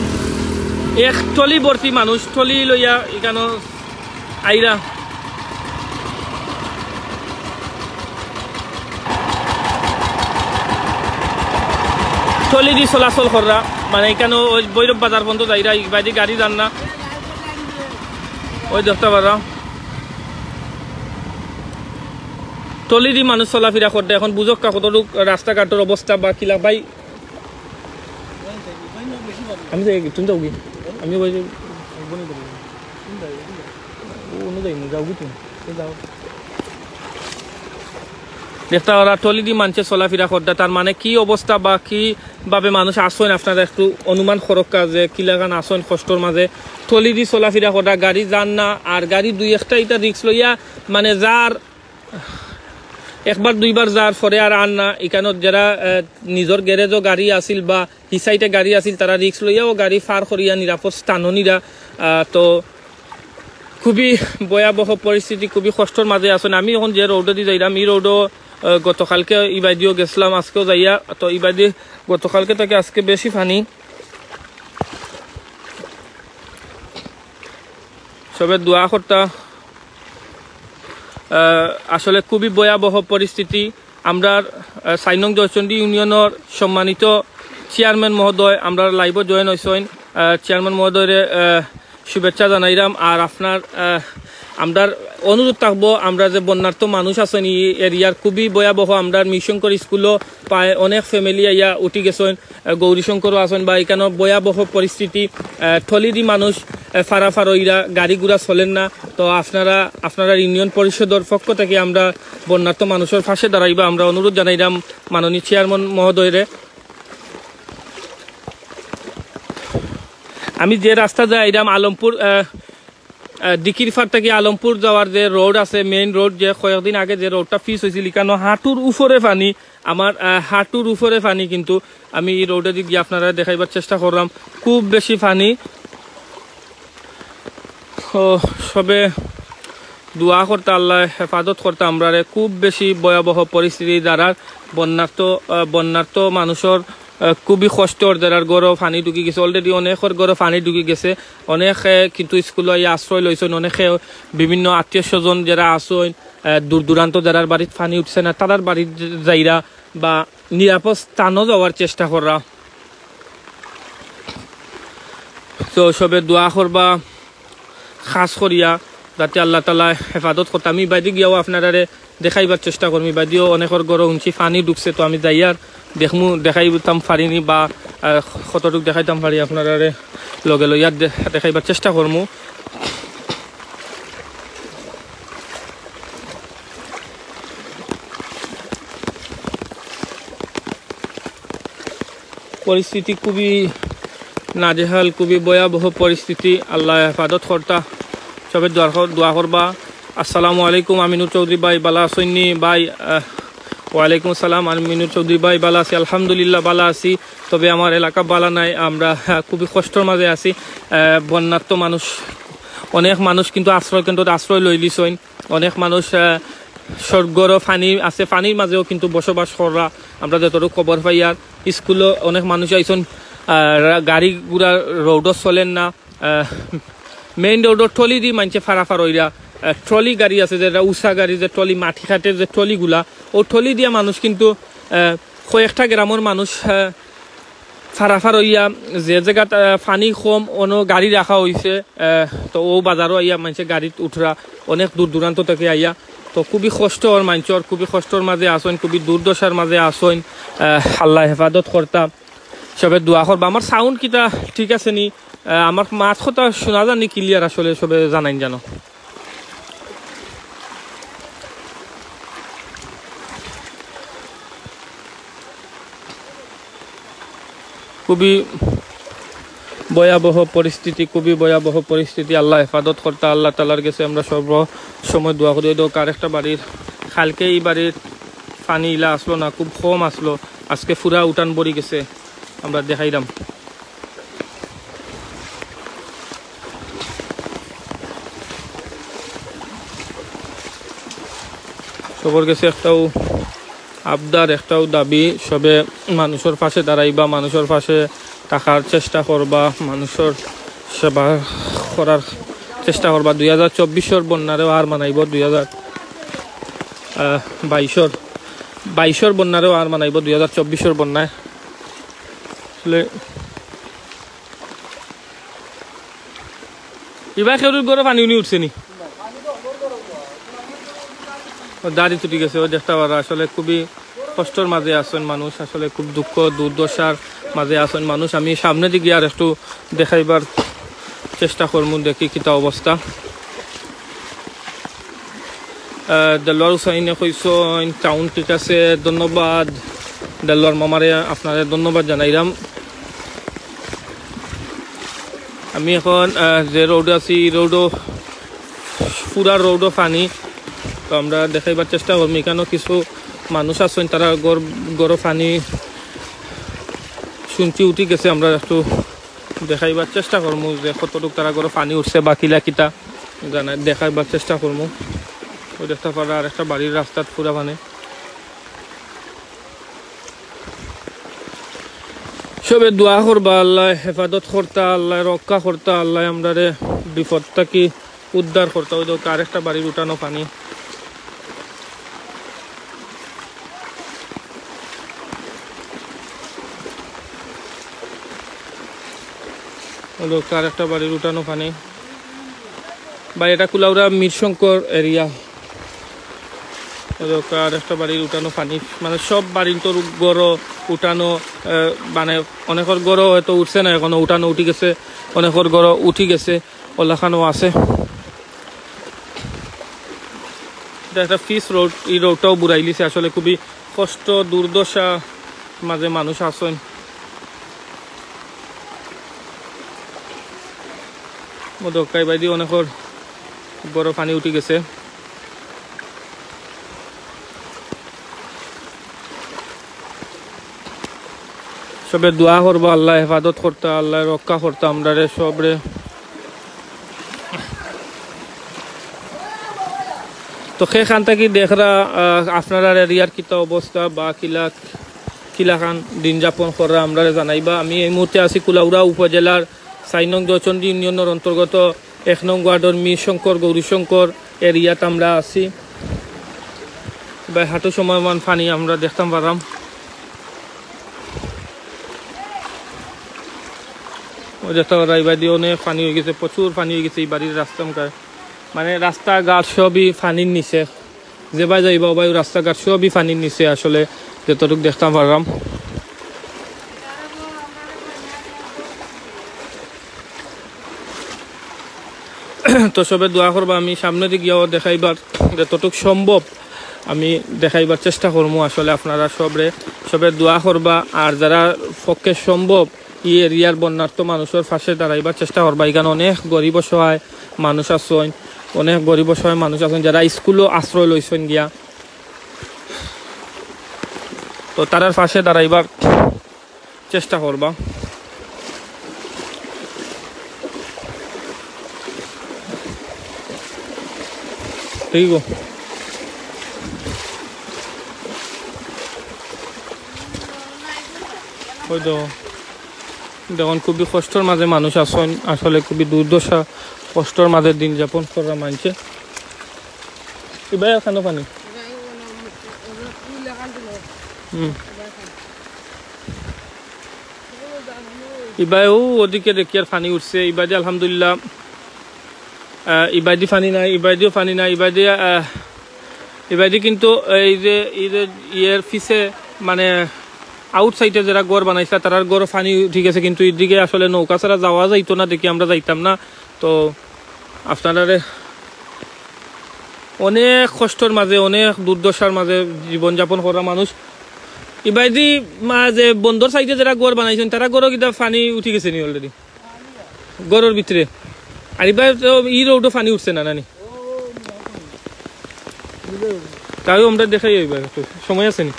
এক টলি ভর্তি মানুষ, টলি লইয়া ইকানো আইরা, টলি দি চলাচল কররা, মানে ইকানো ওই ভৈরব বাজার পর্যন্ত যাইরা, ইবাদি গাড়ি যার না। ওই দেখতা পাররা, টলি দি মানুষ চলাফেরা করতে। এখন বুঝক্কা কতটুক রাস্তাঘাটর অবস্থা বা কিলা ভাই। আমি যাই, তুমি যাও কি? আমি ওই যে অন্য যাই, যাও কি তুমি? তুমি যাও। দেখতা পাররা টলি দি মানুষে চলাফেরা করতে, তার মানে কি অবস্থা বা কিভাবে মানুষ আছইন, আপনারা একটু অনুমান করক্কা যে কিলাখান আছইন কষ্টর মাঝে। টলি দি চলাফেরা করতে, গাড়ি যার না, আর গাড়ি দুই একটা ইটা রিস্ক লইয়া, মানে যার একবার দুইবার যার পরে আর আর না। ইকানো যারা, আহ, নিজর গ্যারেজও গাড়ি আছিল বা হি সাইডে গাড়ি আছিল, তারা রিস্ক লইয়াও গাড়ি ফার করিয়া নিরাপদ স্থানও নিরা। আহ, তো খুবই ভয়াবহ পরিস্থিতি, খুবই কষ্টর মাঝে আছইন। আমি এখন যে রোডে দি যাইরাম, ই রোডও, আহ, গতকালকে ইবাদিও গেছিলাম, আজকেও যাইয়া। তো ইবাদি গতকালকে থাকি আজকে বেশি পানি। সবে দোয়া করতা। আহ, আসলে খুবই ভয়াবহ পরিস্থিতি। আমরার, আহ, চাইর নং জয়চন্ডী ইউনিয়নর সম্মানিত চেয়ারম্যান মহোদয় আমরার লাইভও জয়েন হইছইন। আহ, চেয়ারম্যান মহোদয়রে, আহ, শুভেচ্ছা জানাইরাম। আর আপনার, আহ, আমরার অনুরোধ থাকবো, আমরা যে বন্যার্ত মানুষ আছইন ই এরিয়ার, খুবই ভয়াবহ। আমরার মিশন করি স্কুলও প্রায় অনেক ফ্যামিলি আইয়া উঠি গেছইন। আহ, গৌরীশঙ্করও আছইন বা ইকানো ভয়াবহ পরিস্থিতি, আহ, টলি দি মানুষ, আহ, ফারাফার হইরা, গাড়ি ঘোড়া চলের না। তো আপনারা, আপনারা ইউনিয়ন পরিষদর পক্ষ থাকি আমরা বন্যার্ত মানুষর পাশে দাঁড়াইবা, আমরা অনুরোধ জানাইরাম মাননীয় চেয়ারম্যান মহোদয়রে। আমি যে রাস্তা যাইরাম আলমপুর, আহ, আহ, দিকির ফার থাকি আলমপুর যাওয়ার যে রোড আছে, মেইন রোড, যে কয়েকদিন আগে যে রোডটা ফিস হইছিল, ইকানো হাঁটুর উপরে পানি, আমার, আহ, হাঁটুর উপরে পানি, কিন্তু আমি ই রোডে দি গিয়া আপনারা দেখাইবার চেষ্টা করলাম, খুব বেশি পানি। ও, সবে দোয়া করতা, আল্লায় হেফাজত করতা আমরারে। খুব বেশি ভয়াবহ পরিস্থিতি যারার, বন্যার্ত, আহ, বন্যার্ত মানুষর, আহ, খুবই কষ্টর, যারার ঘরো পানি ঢুকি গেছে। Already অনেকর ঘরো পানি ঢুকি গেছে। অনেকে কিন্তু স্কুলো আইয়া আশ্রয় লইছইন, অনেকে বিভিন্ন আত্মীয় স্বজন যারা আছইন, আহ, দূর দূরান্ত যারার বাড়িত পানি উঠছে না, তারার বাড়িত যাইরা বা নিরাপদ স্থানো যাওয়ার চেষ্টা কররা। তো সবে দোয়া করবা খাস করিয়া, যাতে আল্লাহ তাআলায় হেফাজত করতা। আমি ইবাদি গিয়াও আপনারারে দেখাইবার চেষ্টা করমু। ইবাদিও অনেকর ঘরো হুনছি পানি ঢুকছে, তো আমি যাইয়ার দেখমু, দেখাইতাম পারিনি বা, আহ, কতটুক দেখাইতাম পারি আপনারারে লগে লইয়া দে-, দেখাইবার চেষ্টা করমু। পরিস্থিতি খুবই নাজেহাল, খুবই ভয়াবহ পরিস্থিতি। আল্লায় হেফাজত করতা, সবে দোয়া কর-, দোয়া করবা। আসসালামু আলাইকুম আমিনুর চৌধুরী ভাই, বালা আছইননি ভাই? আহ, ওয়ালাইকুম আসসালাম আমিনুর চৌধুরী ভাই, বালা আছি, আলহামদুলিল্লাহ বালা আছি। তবে আমার এলাকা বালা নাই, আমরা, আহ, খুবই কষ্টর মাঝে আছি। আহ, বন্যার্ত মানুষ, অনেক মানুষ কিন্তু আশ্রয় কেন্দ্রত আশ্রয় লইলিছইন। অনেক মানুষ, আহ, সর-, ঘরো পানি আছে, পানির মাঝেও কিন্তু বসবাস কররা। আমরা যতটুকু খবর পাই, আর স্কুলো অনেক মানুষ আইছইন, আহ, রা-, গাড়ি ঘোড়া রোডও চলের না। আহ, মেইন রোডর ট্রলি দি মানষে ফারাফার অইরা, আহ, ট্রলি গাড়ি আছে, যেটা উষা গাড়ি, যে ট্রলি মাটি কাটের যে ট্রলিগুলা, ও ট্রলি দিয়া মানুষ কিন্তু, আহ, কয়েকটা গ্রামর মানুষ, আহ, ফারাফার অইয়া যে জাগাত, আহ, পানি কম, অনো গাড়ি রাখা অইছে, আহ, তো ও বাজারো আইয়া মানষে গাড়িত উঠরা, অনেক দূর দূরান্ত থাকি আইয়া। তো খুবই কষ্ট অর মানষর, খুবই কষ্টর মাঝে আছইন, খুবই দুর্দশার মাঝে আছইন। আহ, আল্লায় হেফাজত করতা, সবে দোয়া করবা। আমার sound কিতা ঠিক আছে নি? আহ, আমার মাত কথা শোনা যার নি clear? আসলে সবে জানাইন জানো। খুবই ভয়াবহ পরিস্থিতি, খুবই ভয়াবহ পরিস্থিতি। আল্লায় হেফাজত করতা, আল্লাহ তাআলার গেছে আমরা সর্ব সময় দোয়া করি। ওই দেখো আরেকটা বাড়ির, কালকে এই বাড়ির পানি ইলা আছলো না, খুব কম আছলো, আজকে পুরা উঠান ভরি গেছে। আমরা দেখাইলাম। সবর গেছে একটাউ আবদার, একটাউ দাবি, সবে মানুষর পাশে দাঁড়াইবা, মানুষর পাশে থাকার চেষ্টা করবা, মানুষর সেবা করার চেষ্টা করবা। দুই হাজার চব্বিশর বন্যারেও হার মানাইবো, দুই হাজার, আহ, বাইশর, বাইশর বন্যারেও হার মানাইবো দুই হাজার চব্বিশর বন্যায়। আসলে ইবা কেউর ঘরো পানি উনি উঠছে নি? ও দাড়ি উঠি গেছে, ও দেখতা পাররা। আসলে খুবই কষ্টর মাঝে আছইন মানুষ, আসলে খুব দুঃখ দুর্দশার মাঝে আছইন মানুষ। আমি সামনে দিকে আর একটু দেখাইবার চেষ্টা করমু, দেখি কিতা অবস্থা। আহ, দেলোয়ার হুসাইনে কইছইন, sound ঠিক আছে, ধন্যবাদ। দেলোয়ার মামারে আপনারে ধন্যবাদ জানাইলাম। আমি এখন, আহ, যে রোডো আছি, এই রোডো, পুরা রোডো পানি। তো আমরা দেখাইবার চেষ্টা করমু। এখানো কিছু মানুষ আছইন, তারার ঘর, ঘরো পানি শুনছি উঠি গেছে। আমরা একটু দেখাইবার চেষ্টা করমু যে কতটুক তারার ঘরো পানি উঠছে বা কিলা কিতা জানাই, দেখাইবার চেষ্টা করমু। ওই দেখতা পাররা আরেকটা বাড়ির রাস্তাত পুরা পানি। সবে দোয়া করবা, আল্লায় হেফাজত করতা, আল্লায় রক্ষা করতা, আল্লায় আমরারে বিপদ থাকি উদ্ধার করতা। ওই দেখো আরেকটা বাড়ির উঠানো পানি। ওই দেখো আরেকটা বাড়ির উঠানো পানি। ভাই, এটা কুলাউড়া মিরশঙ্কর area। ওই দেখো আরেকটা বাড়ির উঠানো পানি, মানে সব বাড়ির তো ঘরো উঠানো, আহ, মানে অনেকর ঘরো হয়তো উঠছে না এখনো, উঠানো উঠি গেছে, অনেকর ঘরো উঠি গেছে, ওলাখানো আছে। এটা একটা পিচ রোড, এই রোডটাও বুড়াইলিছে। আসলে খুবই কষ্ট দুর্দশা মাঝে মানুষ আছইন। মদকাই বাইদি অনেকর ঘরো পানি উঠি গেছে। সবে দোয়া করবা, আল্লায় হেফাজত করতা, আল্লায় রক্ষা করতা আমরারে সবরে। তো সেখান থাকি দেখরা, আহ, আপনারার এরিয়ার কিতা অবস্থা বা কিলা, কিলাখান দিন যাপন কররা, আমরারে জানাইবা। আমি এই মুহূর্তে আছি কুলাউড়া উপজেলার চার নং জয়চন্ডী ইউনিয়নের অন্তর্গত এক নং ওয়ার্ডর মিরশঙ্কর, গৌরীশঙ্কর এরিয়াত আমরা আছি। ভাই, হাঁটু সমান পানি আমরা দেখতাম পারলাম। ওই দেখতে পাররা, এই বাড়ি অনেক পানি হয়ে গেছে, প্রচুর পানি হয়ে গেছে এই বাড়ির রাস্তা মুখায়। মানে, রাস্তাঘাট সবই পানির নিচে। যে ভাই যাইবা, ও ভাই, রাস্তাঘাট সবই পানির নিচে আসলে, যতটুকু দেখতাম পারলাম। তো সবে দোয়া করবা, আমি সামনে দিকে গিয়াও দেখাইবার যতটুক সম্ভব আমি দেখাইবার চেষ্টা করমু। আসলে আপনারা সবরে, সবে দোয়া করবা, আর যারা পক্ষে সম্ভব এই এরিয়ার বন্যার্ত মানুষের পাশে দাঁড়াইবার চেষ্টা করবা। এখানে অনেক গরিব অসহায় মানুষ আছইন, অনেক গরিব অসহায় মানুষ আছইন, যারা স্কুলও আশ্রয় লইছইন গিয়া। তো তারার পাশে দাঁড়াইবার চেষ্টা করবা। ঠিক আছে। ওই তো দেখুন, খুবই কষ্টর মাঝে মানুষ আছইন, আসলে খুবই দুর্দশা, কষ্টর মাঝে দিন যাপন করা মানছে। ইবায় খানো পানি। হুম। ইবায়ও ওদিকে দেখি আর পানি উঠছে, ইবাদি আলহামদুলিল্লাহ। আহ, ইবাদি পানি নাই, ইবাদিও পানি নাই, ইবাদি, আহ, ইবাদি কিন্তু এই যে, এই যে ইয়ের পিছে, মানে, আউটসাইডে যারা ঘর বানাইছে, তারার ঘর পানি উঠি গেছে, কিন্তু এদিকে আসলে নৌকা ছাড়া যাওয়া যাইতো না, দেখি আমরা যাইতাম না। তো আপনারারে অনেক কষ্টর মাঝে, অনেক দুর্দশার মাঝে জীবনযাপন করা মানুষ। ইবাদি মা যে বন্দর সাইডে যারা ঘর বানাইছেন, তারা ঘরও কিতা পানি উঠি গেছে নি already? ঘরর ভিতরে। আর ইবায় তো ই রোডও পানি উঠছে না, নানি? তাও আমরা দেখাই ইবায় একটু, সময় আছে নি?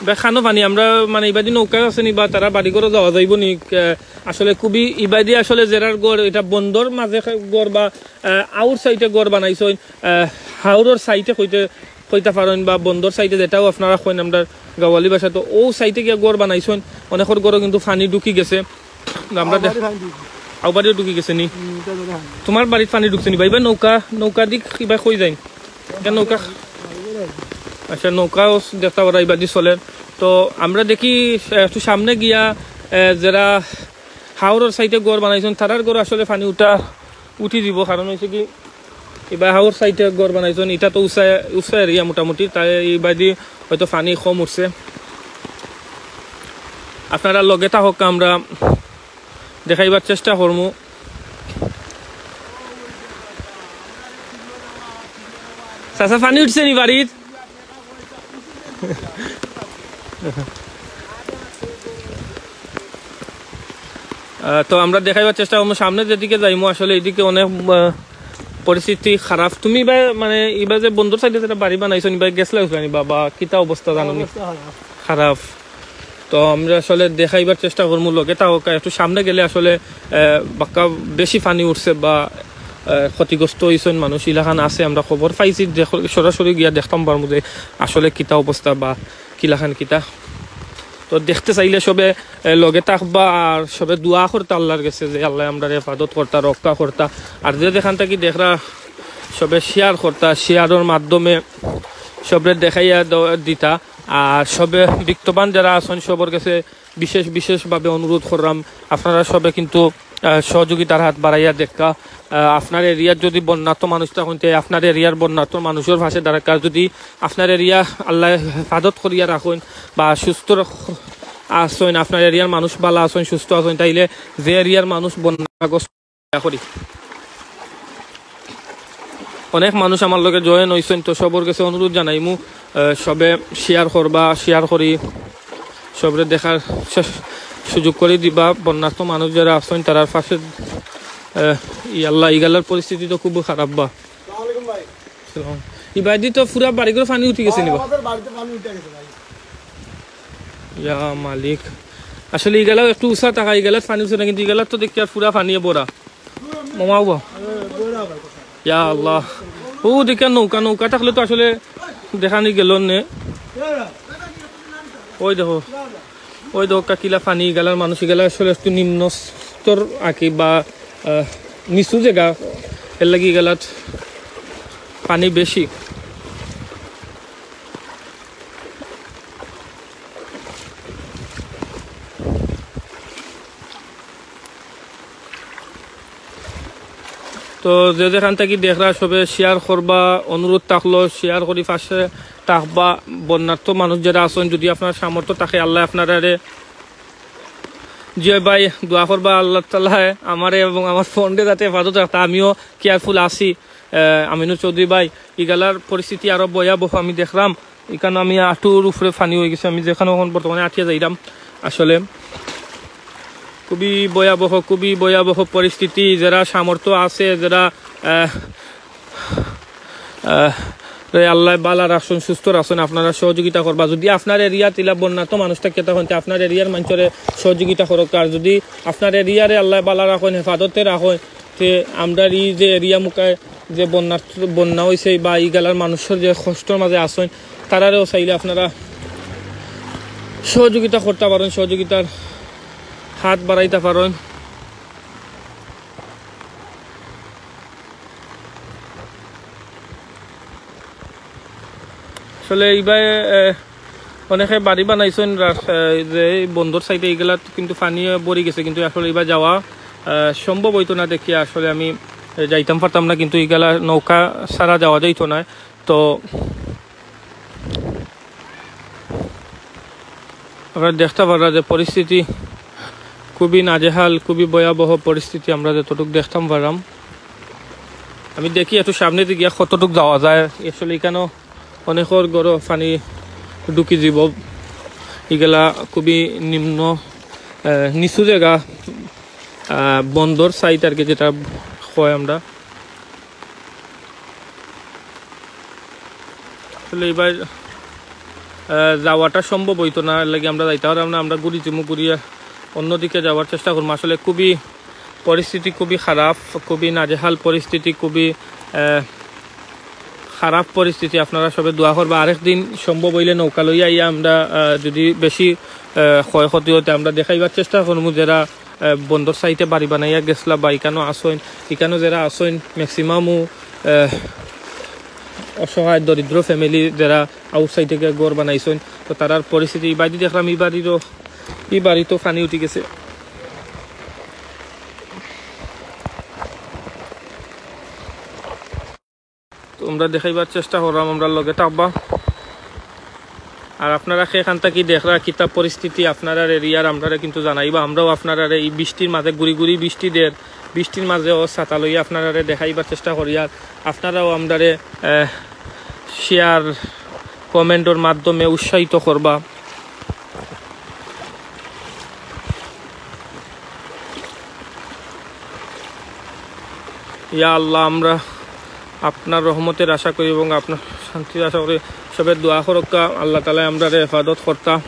ইবায় খানো পানি, আমরা মানে ইবাদি নৌকা আছে নি বা তারা বাড়ি ঘরও যাওয়া যাইব নি? আহ, আসলে খুবই ইবাদি আসলে জেরার ঘর, এটা বন্দর মাঝে ঘর বা, আহ, আউট সাইডে ঘর বানাইছইন, আহ, হাওরর সাইডে কইতে, কইতা পারেন বা বন্দর সাইডে যেটাও আপনারা কইন আমরা গাওয়ালি ভাষা, তো ও সাইডে গিয়া ঘর বানাইছইন, অনেকর ঘরও কিন্তু পানি ঢুকি গেছে। আমরা দেখ-, আউবাড়ি পানি ঢুকি। আউবাড়িও ঢুকি গেছে নি? হুম, এটা ধরে পানি। তোমার বাড়িত পানি ঢুকছে নি ভাই? ইবায় নৌকা, নৌকা দিক ইবায় কই যাইন? এটা নৌকা। আচ্ছা, নৌকাও দেখতে পারা ইবাদি চলের। তো আমরা দেখি, আহ, একটু সামনে গিয়া, আহ, যারা হাওরর সাইডে ঘর বানাইছইন, তারার ঘর আসলে পানি উঠা, উঠি দিব। কারণ হইছে কি, ইবায় হাওর সাইডে ঘর বানাইছইন, এটা তো উঁচা, উঁচা এরিয়া মোটামুটি, তাই ইবাদি হয়তো পানি কম উঠছে। আপনারা লগে থাকউক্কা, আমরা দেখাইবার চেষ্টা করমু। চাচা, পানি উঠছে নি বাড়িত? আহ, তো আমরা দেখাইবার চেষ্টা করমু, সামনে যেদিকে যাইমু, আসলে এদিকে অনেক, আহ, পরিস্থিতি খারাপ। তুমি ইবায়, মানে, ইবায় যে বন্দর সাইডে যেটা বাড়ি বানাইছইন, ইবায় গেছলা উঠলানি বা, বা কিতা অবস্থা জানো নি? অবস্থা খারাপ। খারাপ। তো আমরা আসলে দেখাইবার চেষ্টা করমু, লগে থাকউক্কা। একটু সামনে গেলে আসলে, আহ, বাক্কা বেশি পানি উঠছে বা, আহ, ক্ষতিগ্রস্ত হইছইন মানুষ, ইলাখান আছে, আমরা খবর পাইছি, দেখ-, সরাসরি গিয়া দেখতাম পারমু যে আসলে কিতা অবস্থা বা কিলাখান কিতা। তো দেখতে চাইলে সবে, এ, লগে থাকবা আর সবে দোয়া করতা আল্লাহর গেছে যে আল্লায় আমরারে হেফাজত করতা, রক্ষা করতা। আর যে যেখান থাকি দেখরা সবে শেয়ার করতা, শেয়ারর মাধ্যমে সবরে দেখাইয়া দ-, দিতা। আর সবে বিত্তবান যারা আছইন সবর গেছে বিশেষ বিশেষভাবে অনুরোধ কররাম, আপনারা সবে কিন্তু আহ, সহযোগিতার হাত বাড়াইয়া দেখউক্কা। আহ, আপনার এরিয়ার যদি বন্যার্ত মানুষ থাকইন, তে আপনার এরিয়ার বন্যার্ত মানুষর পাশে দাঁড়াউক্কা। আর যদি আপনার এরিয়া আল্লায় হেফাজত করিয়া রাখইন বা সুস্থ রাখ-, আছইন, আপনার এরিয়ার মানুষ ভালা আছইন, সুস্থ আছইন, তাইলে যে এরিয়ার মানুষ বন্যাগ্রস্ত করি। অনেক মানুষ আমার লগে জয়েন হইছইন, তো সবর গেছে অনুরোধ জানাইমু, আহ, সবে শেয়ার করবা, শেয়ার করি সবরে দেখার সে-, সুযোগ করি দিবা। বন্যার্ত মানুষ যারা আছইন, তারার পাশে, আহ, ই আল্লাহ, ইগালার পরিস্থিতি তো খুব খারাপ বা। আসসালামু আলাইকুম ভাই। সালাম। ইবাদি তো পুরা বাড়িঘর পানি উঠি গেছে নি বা? আমাদের বাড়িতে পানি উঠে গেছে ভাই। ইয়া মালিক, আসলে ইগালাও একটু উঁচা থাকা, ইগালাত পানি উঠছে না, কিন্তু ইগালাত তো দেখি আর পুরা পানিয়ে ভরা। মামা বাবা। ইয়া আল্লাহ। ও দেখে নৌকা, নৌকা থাকলে তো আসলে দেখানি গেল নে। ওই দেখো, ওই দেখো, কিলা পানি, ইগালার মানুষ, ইগালা আসলে একটু নিম্ন স্তর আর কি, বা, আহ, নিচু জাগা, এর লাগি ইগালাত পানি বেশি। তো যে যেখান থাকি দেখরা সবে শেয়ার করবা, অনুরোধ থাকলো শেয়ার করি পাশে থাকবা। বন্যার্ত মানুষ যেরা আছইন, যদি আপনার সামর্থ্য থাকে, আল্লায় আপনারারে, জি ভাই, দোয়া করবা আল্লাহ তাআলায় আমারে এবং আমার ফোনরে যাতে হেফাজত রাখতা। আমিও কেয়ারফুল আছি। আহ, আমিনুর চৌধুরী ভাই, ইগালার পরিস্থিতি আরো ভয়াবহ আমি দেখলাম। ইখানো আমি আটুর উপরে পানি অই গেছে, আমি যেখানো এখন বর্তমানে আটিয়া যাইরাম। আসলে খুবই ভয়াবহ, খুবই ভয়াবহ পরিস্থিতি। যেরা সামর্থ্য আছে, যেরা, আহ, আহ, রে আল্লায় বালা রাখছইন, সুস্থ রাখছইন, আপনারা সহযোগিতা করবা। যদি আপনার এরিয়াত ইলা বন্যার্ত মানুষ থাকে, তখন তে আপনার এরিয়ার মানুষরে সহযোগিতা করউক্কা। আর যদি আপনার এরিয়ারে আল্লায় বালা রাখইন, হেফাজতে রাখইন, তে আমরার ই যে এরিয়া মুখায় যে বন্যার্ত, বন্যা অইছে বা ইগালার মানুষর যে কষ্টর মাঝে আছইন, তারারেও চাইলে আপনারা সহযোগিতা করতা পারইন, সহযোগিতার হাত বাড়াইতা পারইন। আসলে ইবায়, এ, অনেকে বাড়ি বানাইছইন রা-, এ, যে এই বন্দর সাইডে, ইগুলাত কিন্তু পানি ভরি গেছে, কিন্তু আসলে ইবায় যাওয়া, এ, সম্ভব অইতো না দেখিয়া আসলে আমি, এ, যাইতাম পারতাম না, কিন্তু ইগুলা নৌকা ছাড়া যাওয়া যাইতো না। তো আপনারা দেখতা পাররা যে পরিস্থিতি খুবই নাজেহাল, খুবই ভয়াবহ পরিস্থিতি। আমরা যতটুক দেখতাম পারলাম, আমি দেখি একটু সামনে দিকে গিয়া কতটুক যাওয়া যায়। আসলে ইখানো অনেকর ঘরো পানি ঢুকি দিব। ইগুলা খুবই নিম্ন, আহ, নিচু জাগা, আহ, বন্দর সাইড আর কি, যেটা কয় আমরা। আসলে ইবায়, আহ, যাওয়াটা সম্ভব অইতো না, এর লাগি আমরা যাইতা পারলাম না। আমরা ঘুরি যিমু, ঘুরিয়া অন্যদিকে যাওয়ার চেষ্টা করমু। আসলে খুবই পরিস্থিতি খুবই খারাপ, খুবই নাজেহাল পরিস্থিতি, খুবই, আহ, খারাপ পরিস্থিতি। আপনারা সবে দোয়া করবা। আরেক দিন সম্ভব অইলে নৌকা লইয়া আইয়া আমরা, আহ, যদি বেশি, আহ, ক্ষয়ক্ষতি অইতে আমরা দেখাইবার চেষ্টা করমু, যেরা আহ, বন্দর সাইডে বাড়ি বানাইয়া গেছলা বা ইখানো আছইন, ইখানো যেরা আছইন, ম্যাক্সিমামও, আহ, অসহায় দরিদ্র ফ্যামিলি, যেরা আউটসাইডে গিয়া ঘর বানাইছইন, তো তারার পরিস্থিতি, ইবায়দি দেখলাম, ই বাড়িরও, ই বাড়িত পানি উঠি গেছে। তো আমরা দেখাইবার চেষ্টা করলাম, আমরার লগে থাকবা। আর আপনারা কে খান থাকি দেখরা কিতা পরিস্থিতি আপনারার এরিয়ার, আমরারে কিন্তু জানাইবা। আমরাও আপনারারে ই বৃষ্টির মাঝে, গুড়ি গুড়ি বৃষ্টি দের, বৃষ্টির মাঝেও ছাতা লইয়া আপনারারে দেখাইবার চেষ্টা করি। আর আপনারাও আমরারে, আহ, শেয়ার, কমেন্টর মাধ্যমে উৎসাহিত করবা। ইয়া আল্লাহ, আমরা আপনার রহমতের আশা করি এবং আপনার শান্তির আশা করি। সবে দোয়া করউক্কা, আল্লাহ তাআলায় আমরারে হেফাজত করতা।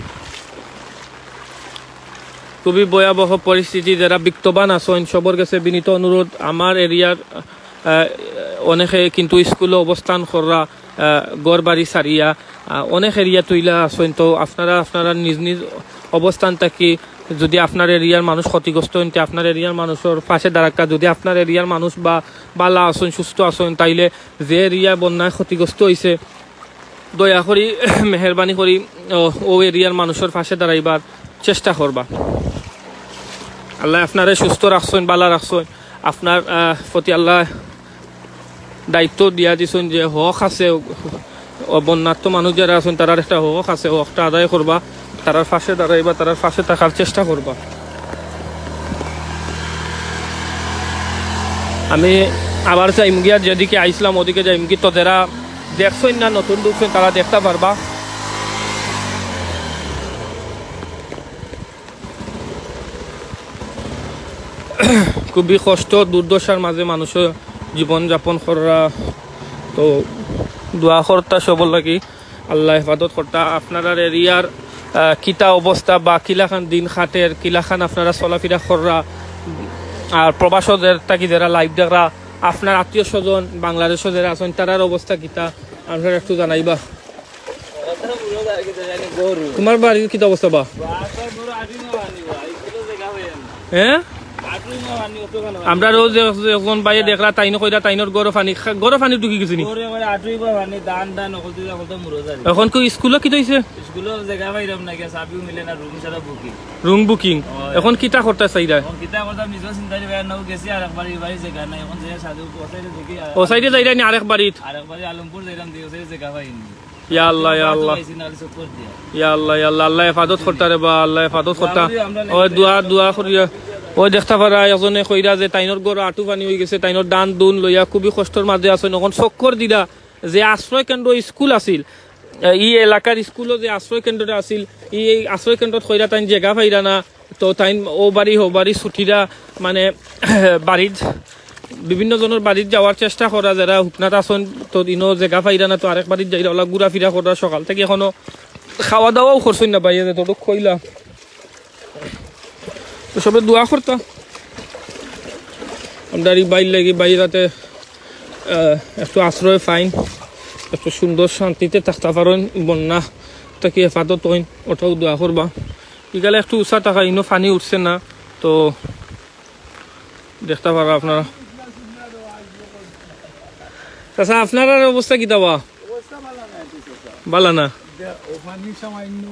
খুবই ভয়াবহ পরিস্থিতি। যেরা বিত্তবান আছইন, সবর গেছে বিনীত অনুরোধ, আমার এরিয়ার, আহ, অনেকে কিন্তু স্কুলো অবস্থান কররা, আহ, ঘর বাড়ি ছাড়িয়া, আহ, অনেক এরিয়াত ইলা আছইন। তো আপনারা, আপনারা নিজ নিজ অবস্থান থাকি যদি আপনার এরিয়ার মানুষ ক্ষতিগ্রস্ত অইন, তে আপনার এরিয়ার মানুষর পাশে দাঁড়াউক্কা। যদি আপনার এরিয়ার মানুষ বা বালা আছইন, সুস্থ আছইন, তাইলে যে এরিয়া বন্যায় ক্ষতিগ্রস্ত অইছে, দয়া করি, মেহেরবানি করি, ও, ও এরিয়ার মানুষর পাশে দাঁড়াইবার চেষ্টা করবা। আল্লাহ আপনারে সুস্থ রাখছইন, বালা রাখছইন। আপনার, আহ, প্রতি আল্লাহ দায়িত্ব দিয়া দিছইন যে হক আছে, ও বন্যার্ত মানুষ যেরা আছইন, তারার একটা হক আছে, হকটা আদায় করবা, তারার পাশে দাঁড়াইবা, তারার পাশে থাকার চেষ্টা করবা। আমি আবার যাইমুগি, আর যেদিকে আইছলাম ওদিকে যাইমুগি। তো যেরা দেখছইন না, নতুন ঢুকছইন, তারা দেখতা পারবা। খুবই কষ্ট, দুর্দশার মাঝে মানুষ জীবন যাপন কররা। তো দোয়া করতা সবর লাগি, আল্লাহ হেফাজত করতা। আপনারার এরিয়ার, আহ, কিতা অবস্থা বা কিলাখান দিন কাটের, কিলাখান আপনারা চলাফিরা কররা, আর প্রবাসও যে থাকি যেরা লাইভ দেখরা, আপনার আত্মীয় স্বজন বাংলাদেশো যারা আছইন, তারার অবস্থা কিতা, আপনারা একটু জানাইবা। তোমার বাড়ির কিতা অবস্থা বা? হ্যাঁ, আমরা রোজ যে, যে একজন ভাইয়ে দেখরা, তাইনও কইরা, তাইনর ঘরো পানি, ঘরো পানি ঢুকি গেছে নি? এখন কি স্কুলো কিতা অইছে? স্কুলো জাগা পাইরাম না, গিয়া চাবিও মিলে না, রুম ছাড়া বুকিং। Room booking. অয়। এখন কিতা করতা চাইরা? এখন কিতা করতাম, নিজেও চিন্তা করি বেড়াই, নাও গেছি আর একবার, এই বাড়ি জাগা নাই, এখন যে সাধু ও সাইডে দেখি আর ও সাইডে যাইরা নি আরেক বাড়িত? আরেক বাড়ি আলমপুর যাইরাম, দিয়ে ও সাইডে জাগা পাইনি। ইয়া আল্লাহ, ইয়া আল্লাহ। পাইছি না, খালি চক্কর দিয়া। ইয়া আল্লাহ, ইয়া আল্লাহ, আল্লাহ হেফাজত করতা রে বা, আল্লাহ হেফাজত করতা। দোয়া করি আমরা ওই দোয়া, দোয়া করিয়া। ওই দেখতা পারা একজনে কইরা যে তাইনর ঘর আটু পানি অই গেছে, তাইনর ধান দুন লইয়া খুবই কষ্টর মাঝে আছইন। এখন চক্কর দিরা যে আশ্রয় কেন্দ্র স্কুল আছিল, এই এলাকার স্কুলো যে আশ্রয় কেন্দ্রটা আছিল, এই, এই আশ্রয় কেন্দ্রত কইরা তাইন জাগা পাইরা না, তো তাইন ও বাড়ি হো বাড়ি ছুটিরা, মানে, বাড়িত বিভিন্ন জনর বাড়িত যাওয়ার চেষ্টা করা, যারা হুকনাত আছইন, তো ইনো জাগা পাইরা না, তো আরেক বাড়িত যাইরা ওলা ঘুরাফিরা করা। সকাল থাকি এখনো খাওয়া দাওয়াও করছইন না ভাইয়ে, যতটুক কইলা। তো সবে দোয়া করতা। আমরার ই ভাইর লাগি, ভাইর যাতে, আহ, একটু আশ্রয় পাইন, একটু সুন্দর শান্তিতে থাকতা পারইন, বন্যা থাকি হেফাজত অইন, ওটাও দোয়া করবা। ইকালে একটু উষা থাকা, ইনো পানি উঠছে না, তো দেখতা পারা আপনারা। চাচা, আপনারার অবস্থা কিতা বা? অবস্থা ভালা না, একটু চাচা। ভালা না? দে-, ও পানি সামান্য,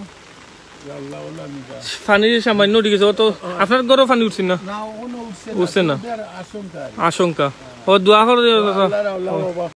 আল্লাহ ওলা নিবা। পানি সামান্য উঠি গেছে, ও তো আপনার ঘরো পানি উঠছে না? না, ওখানে উঠছে না। উঠছে না? ওদের আশঙ্কা আর কি। আশঙ্কা। ও দোয়া করো, চাচা। আল্লাহ, আল্লাহ বাবা।